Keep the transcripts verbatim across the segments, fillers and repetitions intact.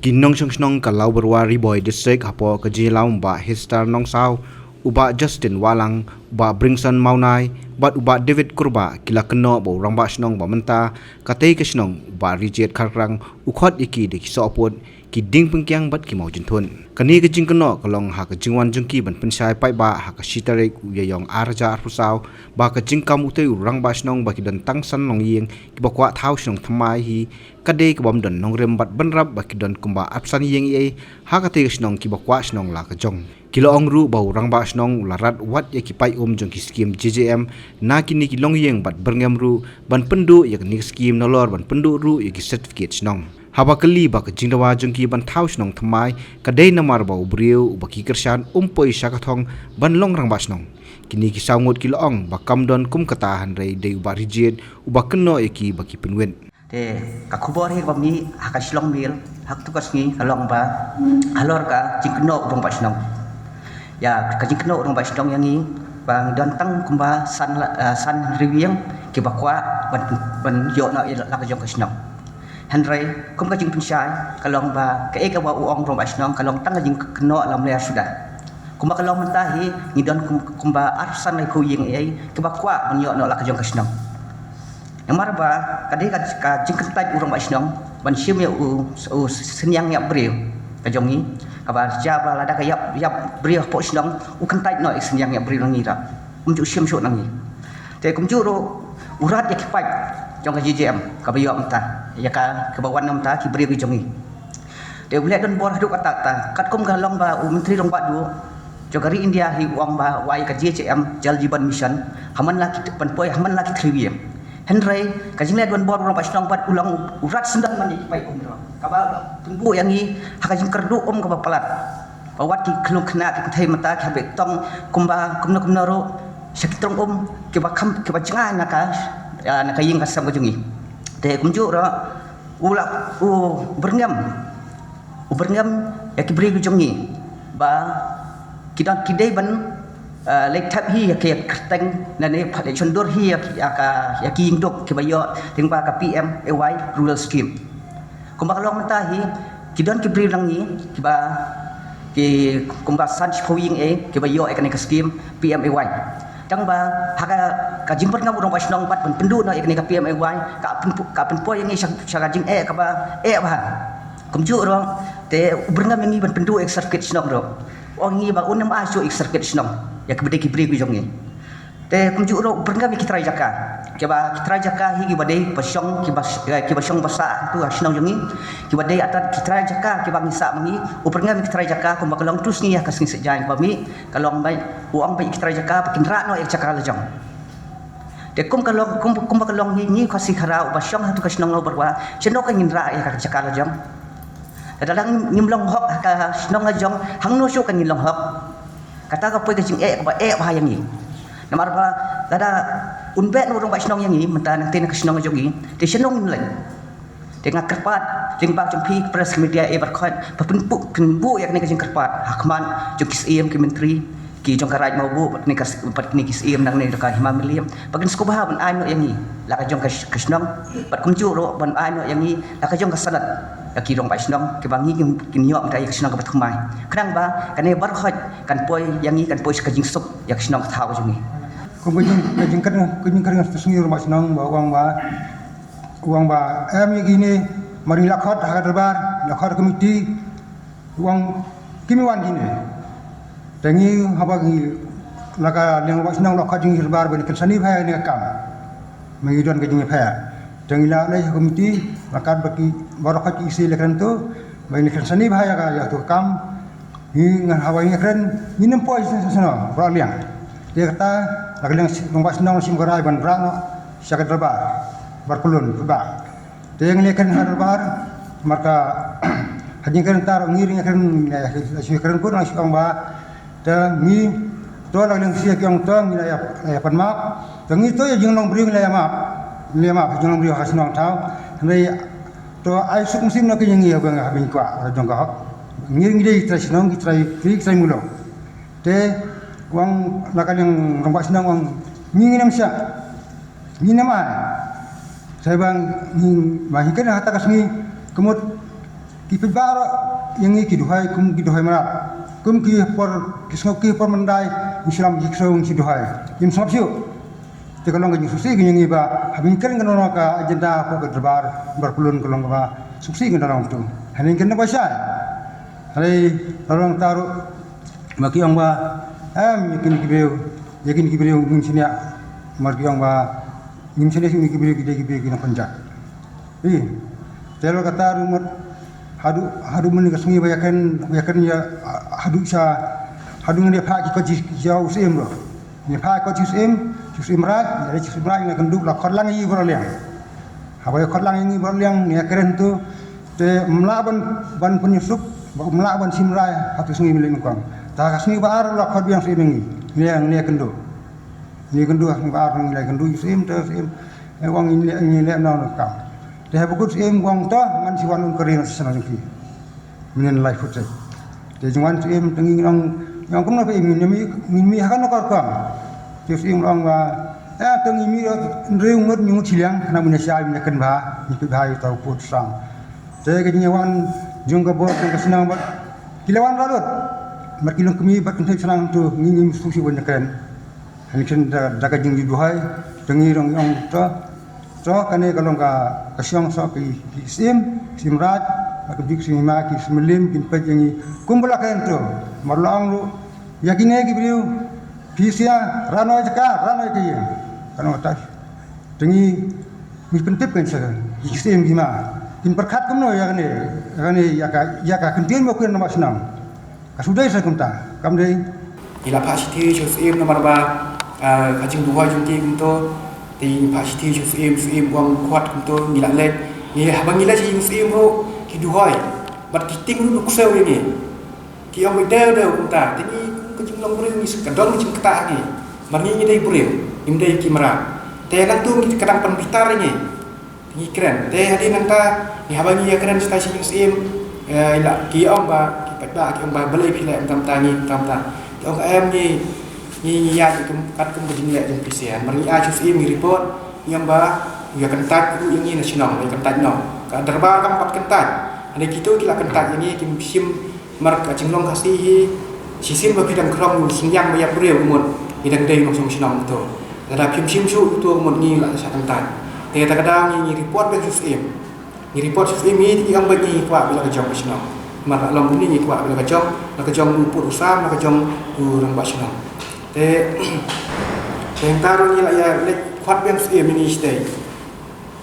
Ki nongshong shnong ka Lawbyrwa Ri Bhoi District hapoh ka jingïalam u Bah Hester Nongsaw, u Bah Justin Wahlang, u Bah Bringson Mawnai bad u Bah David Kurbah ki la kynnoh ba u rangbah shnong ba mynta katei ka shnong, u Bah Rijied Kharkrang, u khot ïa ki da ki sohpud, ki dieng pynkiang bad ki mawjynthut. Kane ka jingkynnoh ka long ha ka jingwan jong ki ban pynshai paidbah ha ka shi tarik u Ïaïong ar hajar arphew saw ba ka jingkam utei u rangbah shnong ba ki don tang san longïing kiba kwah thaw shnong thymmai hi ka dei ka bym don nongrim bad bynrap ba ki don kumba arphew san ïing ei ha katei ka shnong kiba kwah shnong la ka jong. Ki la ong ruh ba u rangbah shnong u la rat wat ïa ki paid um jong ki skim J J M na kine ki longïing bad byrngem ruh ban pynduh ïa kane ka skim nalor ban pynduh ruh ïa ki certificate shnong. Haba kylli ba ka jingdawa jong ki ban thaw shnong thymmai ka dei namar ba u briew uba ki kyrshan um poi sha ka thong ban long rangbah shnong. Kine ki saw ngut ki la ong ba kam don kum kata, hynrei dei u Bah Rijied uba kynnoh ïa ki ba ki pynwit. Te ka khubor hi kaba mih ha ka Shillong Mail ha katu ka sngi ka long ba halor ka jingkynnoh u rangbah shnong. Ïa ka jingkynnoh u rangbah shnong ïa ngi ba ngi don tang kumba san la, eh, san hynriew ïing kiba kwah ban, ban ïoh noh ïa la ka jong ka shnong. Hynrei kum ka jingpynshai ka long ba kaei kaba u ong u rangbah shnong ka long tang ka jingkynnoh lamler suda. Kumba ka long mynta hi ngi don kum, kumba arphew san laiphew ïing ei kiba kwah ban ïoh noh la ka jong ka shnong. Namar ba ka dei ka, ka jingkyntait u rangbah shnong ban shim ïa u, u synñiang ïap briew ka jong ngi. Kaba jia ba lada ka ïap, ïap briew hapoh shnong u kyntait noh ïa synñiang ïap briew na ngi ruh. Um ju shim shuh na ngi. Te kumjuh ruh u rat ïa ki paid jong ka J J M kaba ïoh mynta ïa ka, kaba wan na mynta ki briew ki jong ngi. Te u leh donbor haduh katta katta katkum ka long ba u Myntri Rangbah Duh jong ka ri India hi u ong ba wai ka J J M Jal Jeevan Mission ha man la ki, ban poi ha man la ki three ïing. Hynrei ka jingleh donbor u rangbah shnong pat u long u rat syndon man ïa ki paid um ruh. Kaba pynbuh ïa ngi ha ka jingkyrduh um kaba palat. Ba wat ki khyllung khynnah ki kynthei mynta ki hap ban tong kumba kumno kumno ruh sha ki tyrong um kiba kham, kiba jngai na ka, ah, na ka ïing ka sem ka jong ngi. Te kumjuh ruh u la, u byrngem, u byrngem ïa ki briew ki jong ngi ba ki don, ki dei ban, eh, leit thep hi ïa ki kyrteng lane leit shon dur hi ïa ki, ïa ka, ïa ki ïing duk kiba ïoh lyngba ka P M A Y Rural Scheme. Kumba ka long mynta hi ki don ki briew na ngi kiba, ki kumba san shiphew ïing ei kiba ïoh ïa kane ka skim P M A Y. Tang ba ha ka, ka jingbyrngem u rangbah shnong pat ban pynduh noh ïa kane ka P M A Y ka pynpu-, ka pynpoi ïa ngi sha, sha ka jingeh kaba eh bha. Kumjuh ruh te u byrngem ïa ngi ban pynduh ïa ka certificate shnong ruh. U ong ïa ngi ba un ym ai shuh ïa ka certificate shnong ïa kiba dei ki briew ki jong ngi. Te kumjuh ruh u byrngem ïa ki trai jaka. Kiba ki trai jaka hi kiba dei ba shong, kiba, eh, kiba shong ba sah hangtu ha shnong jong ngi. Kiba dei artat ki trai jaka kiba ngi sah ma ngi. U byrngem ïa ki trai jaka kumba ka long tu sngi ha ka sngi Saitjaiñ ba mih ka long ba u ong ba ïa ki trai jaka ba kin rah noh ïa ka jaka la jong. Te kum ka long, kum, kumba ka long hi ngi Khasi Khara uba shong hangtu ka shnong Lawbyrwa, shano ka ngin rah ïa ka jaka la jong. Lada ngim long hok ha ka shnong la jong, hangno shuh ka ngin long hok. Kata ka poi ka jingeh kaba eh bha ïa ngi. Namar ba lada un beh u rangbah shnong ïa ngi mynta nangtei na ka shnong jong ngi, te shano ngin leit. Te nga kyrpad lyngba jong phi press media, eh, baroh khoit ba pynbuh, pynbuh ïa kane ka jingkyrpad ha khmat jong ki syiem, ki myntri, ki jong ka Raid Mawbuh bad kine ka, bad kine ki syiem nangne jong ka Hima Mylliem ba kin sngewbha ban ai noh ïa ngi la ka jong ka sh-, ka shnong, bad kumjuh ruh ban ai noh ïa ngi la ka jong ka sanad ïa ki rangbah shnong kiba ngi kin, kin ïoh mynta ïa ka shnong kaba thymmai. Khnang ba kane baroh khoit kan poi ïa ngi, kan poi sha ka jingsuk ïa ka shnong ka thaw ka jong ngi. Kum ka jing, ka jingkren, ka jingkren ka sngi rangbah shnong ba u ong ba, u ong ba em ïa kine, mar ngi la khot ha ka dorbar, la khot ha komiti, u ong kim wan kine. Te ngi haba ngi la ka liang rangbah shnong la khot jingïadorbar ba ngi kren sani bha ïa kane ka kam. Ma ngi don ka jingïapher. Te ngi la leit ha komiti, la kat ba ki baroh ki E C la kren to ba ngi kren sani bha ïa ka, ïa ka kam. Ngi ngan haba ngi kren, ngin ym poi sno sno, baroh liang. Te kata la ka liang rangbah shnong la shim ka rai ban rah noh sha ka dorbar, bar pyllun ba. Te ngi la kren ha dorbar, marka ha jingkren ta ruh ngi ruh ngi kren, eh, la shu kren kut, la shu ong ba te ngi to la ka liang C K ong to ngi la ïa, la ïa pan map. Te ngi to ïa jinglong briew ngi la ïa map. Ngi la ïa map ha jinglong briew ha shnong thaw. Hynrei to ai suk mynsiem na ki ïa ngi ha ba ngi kwah ha jong ka hok. Ngi ngi dei ki trai shnong, ki trai kri, ki trai mulong. Te u ong la ka liang rangbah shnong u ong ngi ngin ym shah. Ngin ym ai. Sa ba ngi, ba ngi kren ha kata ka sngi ka mut Ki paidbah ruh ïa ngi ki duhai kum ki duhai mrad. Kum ki por ki sngewbha ki por mandai ngi shu lam ki ksew ngi shu duhai. Ngim sngap shuh. Te ka long ka jingsngewsih ka ïa ngi ba haba ngi kren ka long ka agenda ko ka dorbar bar pulun ka long kaba sngewsih ka long tu. Hynrei ngi kren ba shai. Hynrei la long ta ruh ma ki ong ba em ïa kine ki briew ïa kine ki briew ngim shaniah. Mar ki ong ba ngim shaniah shuh ïa kine ki briew ki dei ki briew ki nongpynjah. Ih, te la kata ruh mut haduh haduh mynne ka sngi ba ïa kren ba ïa kren ïa haduh sha haduh ngin ïa phah ki kot ki jong u syiem ruh. Ngin ïa phah kot ki jong u syiem, ki jong u syiem Raij, ïa ki jong u syiem Raij ngin ïa kynduh la khot lang ïa ngi baroh liang. Haba ïa khot lang ïa ngi baroh liang ngin ïa kren tu te ym lah ban ban pynïasuk ba ym lah ban shim rai ha tu sngi mynne nyngkong. Ta ka sngi ba ar la khot biang u syiem ïa ngi. Ngin ïa ngin ïa kynduh. Ngi kynduh ngi ba ngi la kynduh ïa u syiem te u syiem. Eh, wan ngi leh ngi leh na ka kam. Te haba kut u syiem wan to ngan shu wan un kari na session jong ki. Mynnin lai phut te. Te jong wan u syiem te ngi ong ngi ong kumno phi ngin mih ngin mih ha kano ka rukom. Te u syiem ong ba eh te ngi mih hynriew ngut hynñiew ngut shiliang khnang ban ïa shai ban ïa kynbha ngi pynbha ïa uta u pud u sam. Te ka jingwan jong ka bor jong ka shnong bad ki la wan la lut. Bad ki long kmie bad kynthei shnong tu ngi ngim sngewsih ban ïa kren. Hynrei da, da ka jingduhai, te ngi ruh ngi ong to, to kane ka long ka, ka shong soh ki, ki syiem, syiem Raij, bad ki syiem hima, ki syiem Mylliem, kin peit ïa ngi kumba la kren to. Mar la ong ruh ïa kine ki briew, phi sia, rah noh ïa ka, rah noh ïa ka ïing. Ka long kata. Te ngi, ngi pyntip kein sha ki syiem hima. Kin pyrkhat kumno ïa kane, ïa kane, ïa ka, ïa ka kyntien ba kren na ba shnong. Ka shu dei sa kumta, kam dei. Ngi la phah shithi sha u syiem namar ba, ah, ka jingduhai jong ki kumto. Te ngi phah shithi sha u syiem, u syiem u ong khot kumto, ngi la leit. Ngi haba ngi leit sha ïing u syiem ruh, ki duhai. Bad ki tieng ruh duk ksew ïa ngi. Ki ong ba dei dei kumta. Te ngi kum ka jinglong briew ngi ka don ka jingktah ngi. Mar ngi ngi dei briew, ngim dei ki mrad. Te nangtu ngi ka dang pynbitar ïa ngi. Ngi kren te hadien nangta ngi haba ngi ïa kren sha ïing u syiem, eh, ila ki ong ba ki paidbah ki ong ba balei phi leh kumta kumta ngi kumta kumta. Ki ong em ngi ngi ngi ïa ki kum kat kum ka jingleh jong phi sha mar ngi ai sha u syiem ngi report ngi ong ba ïa kyntait ruh ïa ngi na shnong ïa kyntait noh. Ka dorbar kam pat kyntait. Hynrei kito ki la kyntait ïa ngi kim shim Mar ka jinglong Khasi hi, shisien ba phi dang khrong u synñiang ba ïap briew u mut ngi dang dei nongshong shnong uto. Lada phim shim shuh uto u mut ngi la shah kyntait. Te ta ka daw ngi, ngi report beit sha u syiem. Ngi report sha u syiem hi te ki ong beit ngi kwah beit la ka jong ka shnong. Mar la long kumne ngi kwah beit la ka jong, la ka jong u pud u sam, la ka jong u rangbah shnong. Te te hangta ruh ngi la ïa leit khot biang sha u syiem ïa ngi shatei.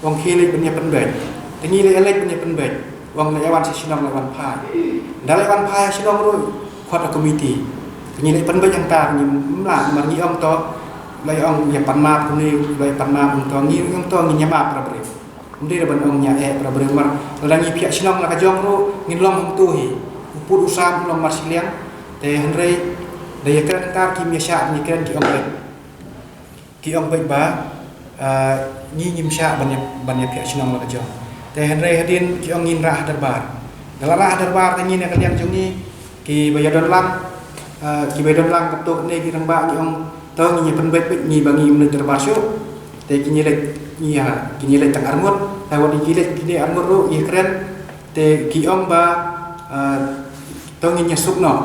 Ong khie leit ban ïa pynbeit. Te ngi leit ïa leit ban ïa pynbeit. Ong leit ïa wan sha shnong leit wan phai. Nda leit wan phai sha shnong ruh khot ka komiti. Te ngi leit pynbeit hangta ngi mla namar ngi ong to. Leit ong ïa pan map kumne leit pan map ong to ngi ong to ngin ïa map para briew. Ym dei ban ong ïa eh para briew mar lada ngi phiah shnong la ka jong ruh ngin long hangto hi. U pud u sam long mar shiliang. Te hynrei da ïa kren hangta kim ïa shah ngi kren ki ong beit. Ki ong beit ba, ah, ngi ngim shah ban ïa, ban ïa phiah shnong la ka jong. Te hynrei hadien ki ong ngin rah ha dorbar. Da la rah ha dorbar te ngi na ka liang jong ngi, ki ba ïa don lang, ah, ki ba ïa don lang katto katne ki rangbah ngi ong to ngin ïa pynbeit beit ngi ba ngim leit dorbar shuh. Te kin ïa leit ngi ha, kin ïa leit tang arngut. Te wat ki leit kine arngut ruh ïa kren. Te ki ong ba, ah, to ngin ïa suk noh.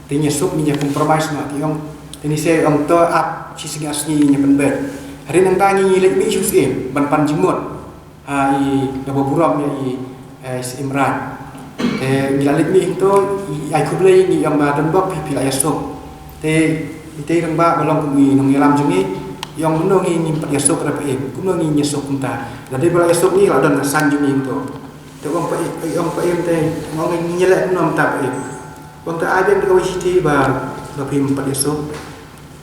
Te ngin ïa suk ngin ïa compromise noh te ong. Te ni se ong to ap shi sngi ar sngi ngin ïa pynbeit. Hadien nangta ngin ïa leit mih sha u syiem ban pan jingmut. Ha i da ba burom ïa i, eh, syiem Raij. Te ngi la leit mih hangto i ai khublei ngi ong ba don bok phi phi la ïa suk. Te i te rangbah ba long kum i nongïalam jong ngi i ong kumno ngi ngim pat ïa suk ra phi. Kumno ngi ngin ïa suk kumta. Lada ba la ïa suk ngi la don ka san jong ngi hangto. Te ong pa im, ong pa im te, ong ngi ngi leh kumno mynta pa im. Ong te ai biang da kawei shithi ba, ba phim pat ïasuk,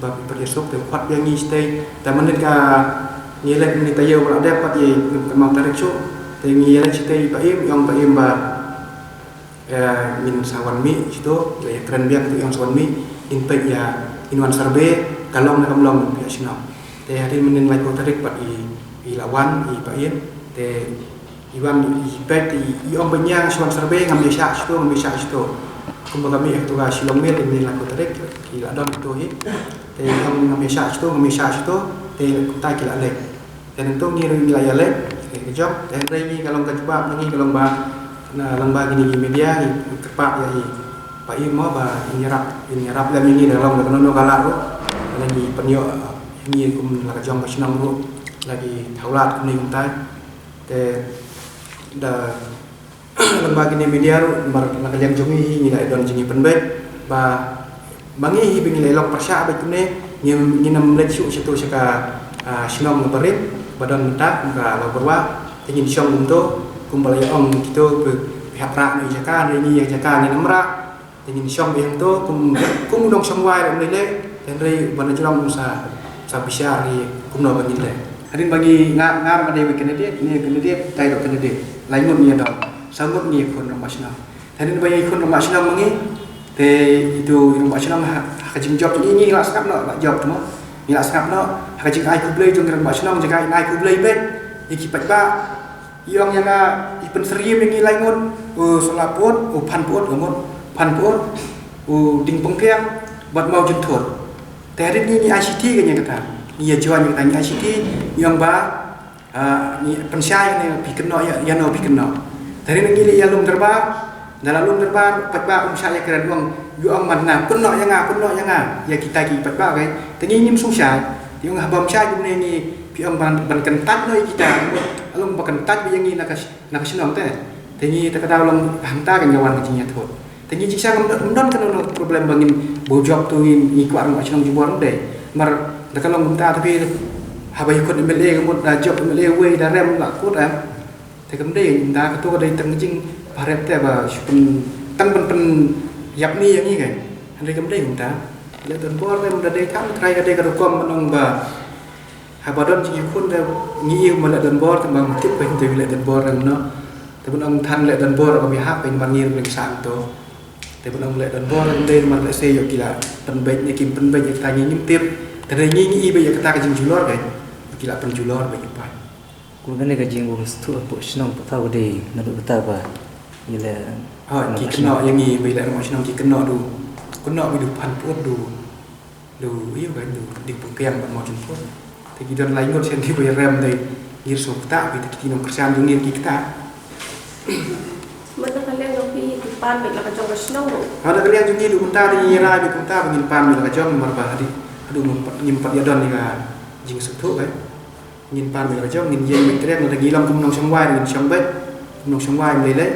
ba phim pat ïasuk te khot biang ngi shatei. Te mynnin ka ngi leh mynnin taïew ba la dep pat ïa kynmaw tarik shuh. Te ngi leh shatei pa im, ong pa im ba, eh, ngin sa wan mih shito, ïa kren biang te ong sa wan mih, ngin peit ïa, ngin wan survey, ka long ne kam long phi ïa shnong. Te hadien mynnin laiphew tarik pat i, i la wan, i pa im, te I wan i peit i, i ong ba ñiang shuan survey ngam ïa shah shito, ngam ïa shah shito. Kumba ka mih ha katu ka Shillong Mail mynnin laiphew tarik ki la don katu hi. Te i ong ngam ïa shah shito, ngam ïa shah shito, te kumta ki la leit. Te nangtu ngi ruh ngi la ïa leit, te ka jong, te hynrei ngi ka long ka jubab na ngi ka long ba Na lyngba kine ki media ngi kyrpad ïa i Pa Im mo ba in ïarap, in ïarap lem ïa ngi da long da kano kano ka lad ruh. Lada ngi pynïoh ïa ngi kum la ka jong ka shnong ruh la ki thaw lad kumne kumtai. Te da lyngba kine media ruh namar la ka liang jong ngi ngi la don jingïapynbeit ba ma ngi hi ba ngi la long pyrshah bad kumne, ngim, ngin ym leit shuh sha to sha ka, ah, shnong kaba rit ba don mynta kum ka Lawbyrwa. Te ngin shong kumto, kumba la ong kito, phi, phi hap rah noh ïa jaka, hynrei ngi ïa jaka ngin ym rah. Te ngin shong beit hangto kum, kum u nongshong wai ruh lei lei. Te hynrei ban da jrong sa, sa bishar hi kumno ba ngin leh. Hadien ba ngi nga, nga ma dei ba candidate, ngi candidate, tai ruh candidate. Lai ngut ngi ïa don, sa ngut ngi ïa khun rangbah shnong. Te hadien ba ïa khun rangbah shnong ma ngi, te itu rangbah shnong ha, ha ka jingjop ngi, ngi la sngap noh, la jop tu mo. Ngi la sngap noh ha ka jingai khublei jong rangbah shnong, jaka in ai khublei beit ïa ki paidbah. I ong ïa nga, i pynsyriem ïa ngi lai ngut, u Sola Pud, u Phan Pud, u ngut, Phan Pud, u Ding Pynkiang, bad Mawjynthut. Te hadien ngi, ngi ai shithi ka ïa kata. Ngi ïa join ïa kata, ngi ai shithi, ngi ong ba, ah, ngi pynshai ne phi kynnoh ïa, ïa no phi kynnoh. Te hadien ngi leit ïa lum dorbar, da la lum dorbar, paidbah um shah ïakren, u ong, u ong man na, kynnoh ïa nga, kynnoh ïa nga, ïa kita ki paidbah, okay? Te ngi ngim sngewshai, te ong haba ym shai kumne ngi, phi ong ban, ban kyntait noh ïa kita, a long ba kyntait beit ïa ngi na ka sh-, na ka shnong te. Te ngi te ka daw long hangta kan ïa wan ka jingïathuh. Te ngi jingshisha ngim don, ngim don kano kano problem ba ngin bujop tu ngin, ngi kwah rangbah shnong jubor ym dei. Namar da ka long kumta te phi haba ïa khun M L A ka mut da jop M L A wei da rem la kut em. Te kam dei kumta, kato ka dei tang jingpharep te ba shu pyn, tang ban pynïap ni ïa ngi kan. Hynrei kam dei kumta. Leh donbor te mut da dei tang trai ka dei ka rukom ban ong ba haba don jingïakhun te ngi ïoh ma leh donbor te ba ngim tip ba hynrei leh donbor te kumno. Te ban ong than leh donbor ka biahap ba ngi ruh ngi sangto. Te ban ong leh donbor te dei namar lehse ïoh ki la pynbeit ne kim pynbeit ïa kata ngi ngim tip. Te dei ngi ngi i ba ïa kata ka jingjulor kan ki la pynjulor ba ïa pan. Kum kane ka jingbym sngewthuh hapoh shnong, pat thaw ka dei naduh kata ba ïa leh. Ha, ki kynnoh ïa ngi ba ïa leh rangbah shnong ki kynnoh du. Kynnoh ba du Phan Pud du. Du ïa ka du Ding Pynkiang bad Mawjynthut. Te ki don lai ngut shen ki ba ïa rem dei ngir sngewthuh ba te ki nongkyrshan du ngir ki kata. Mynta ka liang jong phi ki pan beit la ka jong ka shnong ruh. Ha, da ka liang jong ngi du mynta dei ngi rai beit mynta ba ngin pan beit la ka jong namar ba hadien haduh ngim pat, ngim pat ïa don ïa ka jingsngewthuh ba. Ngin pan beit la ka jong, ngin ïeng beit kren, lada ngi long kum nongshong wai, ngin shong beit kum nongshong wai ym lei lei.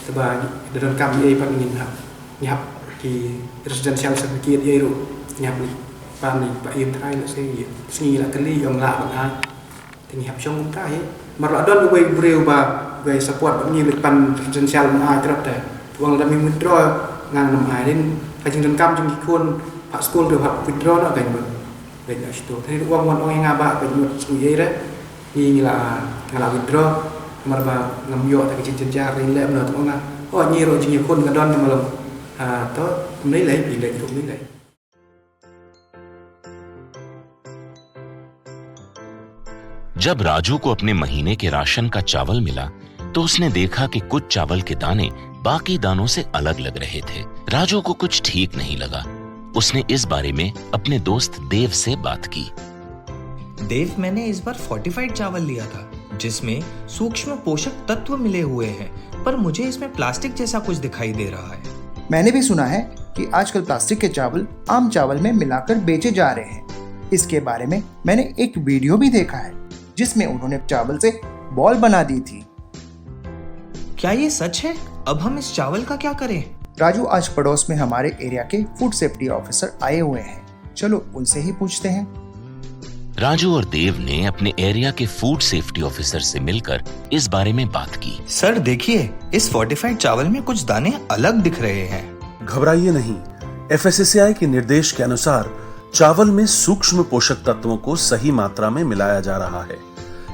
Te ba da donkam ei pat ngin hap, ngi hap ki residential certificate ei ruh ngi hap leit pan ïa Pa Im Trai lehse ïa. Te ngi la kylli ïong lah ban ai. Te ngi hap shong kumta hi. Mar la don uwei u briew ba uwei support ba ngi leit pan residential ban ai trap te. Te ong lada me withdraw ngan ym ai, rin ka jingdonkam jong ki khun phah skul te hap withdraw noh kan ba. Bad na shitom te u ong wan ong ïa nga ba bad mut shu ïa re. Ngi ngi la, nga la withdraw namar ba ngam ïoh ta ka jingjynjar ring leh mano, te ong nga. Oh, ngi ruh jingïakhun nga don namar long. Ha, to ym lei lei, phi leh ruh ym lei lei. जब राजू को अपने महीने के राशन का चावल मिला, तो उसने देखा कि कुछ चावल के दाने बाकी दानों से अलग लग रहे थे। राजू को कुछ ठीक नहीं लगा। उसने इस बारे में अपने दोस्त देव से बात की। देव, मैंने इस बार फोर्टिफाइड चावल लिया था, जिसमें सूक्ष्म पोषक तत्व मिले हुए हैं, पर मुझे इसमें प्लास्टिक जैसा कुछ दिखाई दे रहा है। मैंने भी सुना है कि आजकल प्लास्टिक के चावल आम चावल में मिलाकर बेचे जा रहे हैं। इसके बारे में मैंने एक वीडियो भी देखा है, जिसमें उन्होंने चावल से बॉल बना दी थी। क्या ये सच है? अब हम इस चावल का क्या करें? राजू, आज पड़ोस में हमारे एरिया के फूड सेफ्टी ऑफिसर आए हुए हैं, चलो उनसे ही पूछते हैं। राजू और देव ने अपने एरिया के फूड सेफ्टी ऑफिसर से मिलकर इस बारे में बात की। सर, देखिए, इस फोर्टिफाइड चावल में कुछ दाने अलग दिख रहे हैं। घबराइए नहीं, एफएसएसएआई के निर्देश के अनुसार चावल में सूक्ष्म पोषक तत्वों को सही मात्रा में मिलाया जा रहा है।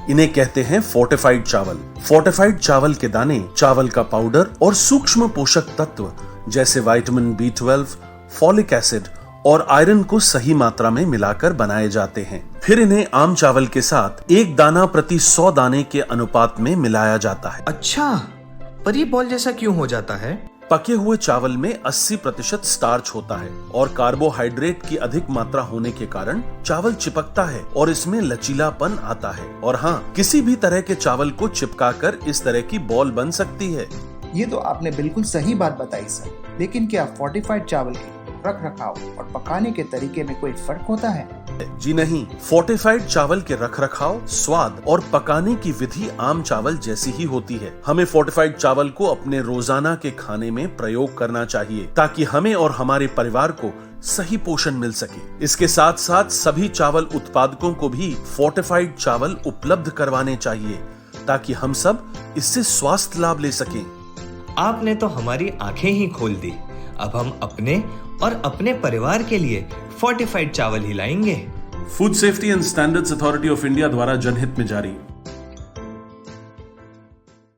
इन्हें कहते हैं फोर्टिफाइड चावल। फोर्टिफाइड चावल के दाने, चावल का पाउडर और सूक्ष्म पोषक तत्व जैसे vitamin B twelve, folic acid और आयरन को सही मात्रा में मिलाकर बनाए जाते हैं। फिर इन्हें आम चावल के साथ एक दाना प्रति सौ दाने के अनुपात में मिलाया जाता है। अच्छा, पर ये बॉल जैसा क्यों हो जाता है? पके हुए चावल में अस्सी प्रतिशत स्टार्च होता है और कार्बोहाइड्रेट की अधिक मात्रा होने के कारण चावल चिपकता है और इसमें लचीलापन आता है। और हाँ, किसी भी तरह के चावल को चिपकाकर इस तरह की बॉल बन सकती है। ये तो आपने बिल्कुल सही बात बताई सर, लेकिन क्या फोर्टिफाइड चावल के रख रखाव और पकाने के तरीके में कोई फर्क होता है? जी नहीं, फोर्टिफाइड चावल के रखरखाव, स्वाद और पकाने की विधि आम चावल जैसी ही होती है। हमें फोर्टिफाइड चावल को अपने रोजाना के खाने में प्रयोग करना चाहिए, ताकि हमें और हमारे परिवार को सही पोषण मिल सके। इसके साथ साथ सभी चावल उत्पादकों को भी फोर्टिफाइड चावल उपलब्ध करवाने चाहिए, ताकि हम सब इससे स्वास्थ्य लाभ ले सकें। आपने तो हमारी आंखें ही खोल दी। अब हम अपने और अपने परिवार के लिए फोर्टिफाइड चावल ही लाएंगे। Food safety and standards authority of India द्वारा जनहित में जारी।